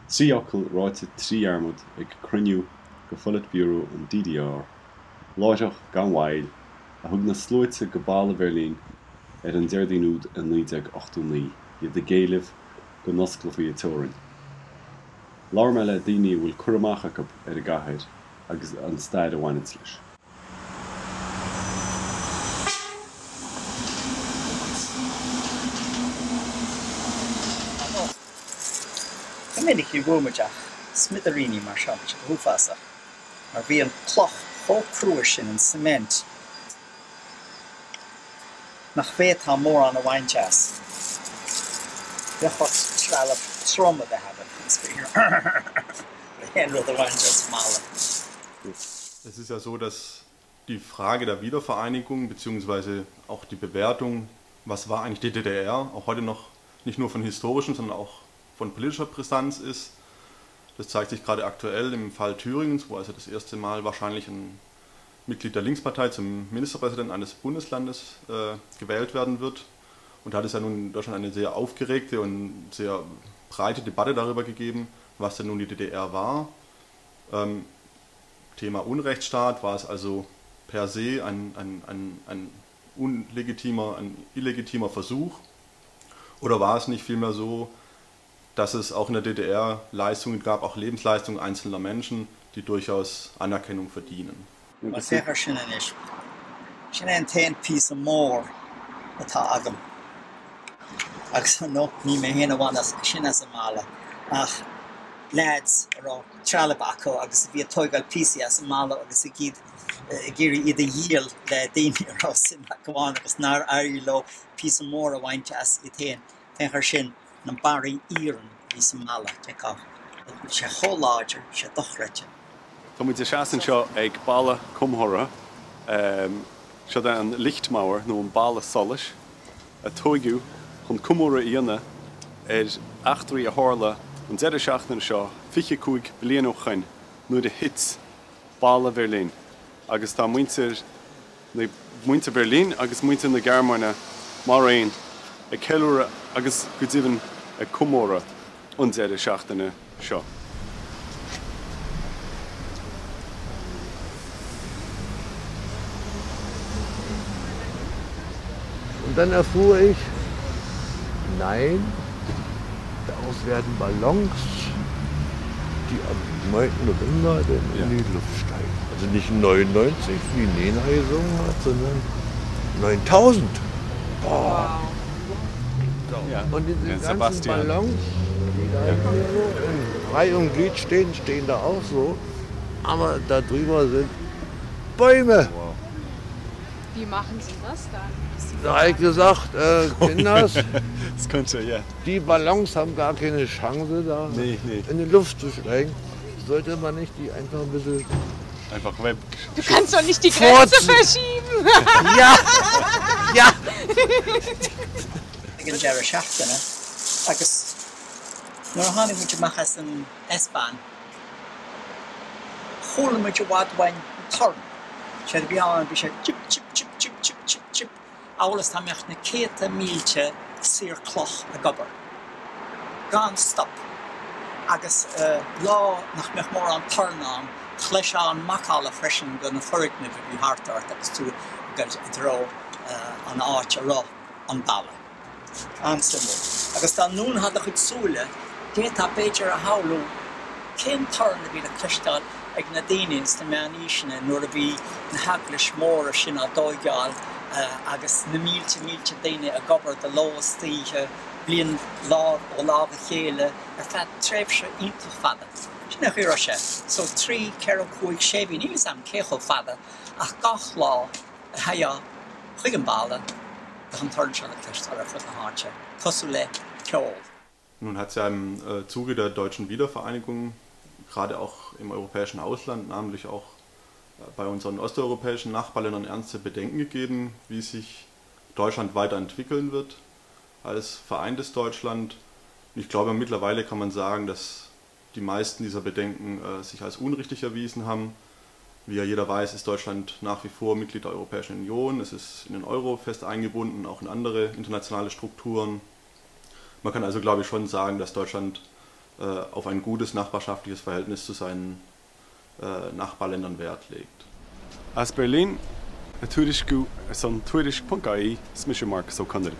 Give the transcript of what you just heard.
Trí fhocal ráite trí dhearmad ag cruinniú de Pholitburo an DDR, láithreach gan mhoill, a thug na sluaite go Balla Bheirlín ar an Déardaoin úd i 1989, iad ag éileamh go n-osclófaí an teorainn. Labhair mé le daoine a bhfuil cur amach acu ar an gcathair agus an stair a bhaineanns leis. Go minic ní bhfuair muid ach smidiríní mar seo, bhí siad go huafásach, mar bhí an cloch chomh crua sin, an cement, nach bhféadfá mórán a bhaint as. Bheadh ort trealamh trom a bheith agat chun aon rud a bhaint as an mballa. Es ist ja so, dass die Frage der Wiedervereinigung beziehungsweise auch die Bewertung, was war eigentlich die DDR, auch heute noch nicht nur von historischen, sondern auch von politischer Brisanz ist. Das zeigt sich gerade aktuell im Fall Thüringens, wo also das erste Mal wahrscheinlich ein Mitglied der Linkspartei zum Ministerpräsidenten eines Bundeslandes äh, gewählt werden wird. Und da hat es ja nun in Deutschland eine sehr aufgeregte und sehr breite Debatte darüber gegeben, was denn nun die DDR war. Ähm, Thema Unrechtsstaat war es also per se ein, ein, ein, ein unlegitimer, ein illegitimer Versuch? Oder war es nicht vielmehr so, dass es auch in der DDR Leistungen gab, auch Lebensleistungen einzelner Menschen, die durchaus Anerkennung verdienen? Bhuel, féach ar sin anois. Sin é an t-aon phíosa mór atá agam. Agus no, ní mé féin a bhain sin as an mballa, ach leaids a raibh trealamh acu agus a bhí ag tóigeáil píosaí as an mballa agus ag iad ag iarraidh iad a dhíol le daoine a raibh suim acu ann agus nár éirigh leo píosa mór a bhaint as iad féin. Féach ar sin, na barraí iarainn a bhí sa mballa, d'fheicfeá. Bhí sé chomh láidir, sé dochreidte. Tá muid ag seasamh anseo ag balla comórtha. Seod é an Lichtmauer, nó an Balla Solais, a tóigeadh chun comóradh a dhéanamh ar eachtraí a tharla an deireadh seachtaine seo 25 bliain ó shoin nuair a thit Balla Bheirlín agus tá muintir na muintir Bheirlín agus muintir na Gearmáine mar aon ag ceiliúradh agus go deimhin ag comóradh an deireadh seachtaine seo. Und dann erfuhr ich, nein, daraus werden Ballons, die am 9. November dann in die Luft steigen. Also nicht 99, wie Nena gesungen hat, sondern 9000. Boah. Wow. Und diese Ja, ganzen Sebastian. Ballons, die da hier so in Reih und Glied stehen, stehen da auch so. Aber da drüber sind Bäume. Wow. Wie machen Sie das dann? Da habe ich gesagt, äh, Kinders, Das könnte, ja. die Ballons haben gar keine Chance, da Nee, nee. in die Luft zu steigen. Sollte man nicht die einfach ein bisschen Einfach weg. Du kannst doch nicht die Grenze Furzen. verschieben. Ja! Ja! ag an deireadh seachtaine agus nuair a tháinig muid amach as an S-Bahn chuala muid i bhfad uainn an torann. Séard a bhí ann, bhí sé chip chip chip chip chip chip chip amhail is dá mbeadh na céadta mílte saor cloch ag obair gan stop agus lá nach mbeadh mórán torann ann chloisfeá an macalla freisin de na foirgnimh a bhí thart ort agus tú ag dul i dtreo an áit a raibh an balla. An-suimiúil. Agus dá ndúnfá do chuid súile, d'fhéadfá b'fhéidir a shamhlú cén torann a bhí le cloisteáil ag na daoine ins na meánaoiseanna nuair a bhí na heaglais mhóra sin á dtóigeáil agus na mílte mílte daoine ag obair de ló is d'oíche, bliain lá ó lá go chéile ar feadh tréimhse iontach fada. Sin é an chaoi a raibh sé. So trí, ceithre, cúig, sé mhí, níl 'fhios a'm cé chomh fada ach gach lá a théifeá chuig an balla bheadh an torann seo le cloisteáil ar fud na háite, cosúil le ceol. Nun hat es ja im äh, Zuge der deutschen Wiedervereinigung, gerade auch im europäischen Ausland, namentlich auch äh, bei unseren osteuropäischen Nachbarländern ernste Bedenken gegeben, wie sich Deutschland weiterentwickeln wird als vereintes Deutschland. Und ich glaube, mittlerweile kann man sagen, dass die meisten dieser Bedenken äh, sich als unrichtig erwiesen haben. Wie ja jeder weiß, ist Deutschland nach wie vor Mitglied der Europäischen Union. Es ist in den Euro fest eingebunden, auch in andere internationale Strukturen. Man kann also, glaube ich, schon sagen, dass Deutschland auf ein gutes nachbarschaftliches Verhältnis zu seinen Nachbarländern Wert legt. As Berlin, ag tuairisciú ar son Tuairisc.ie, is mise Marcus Ó Conaire.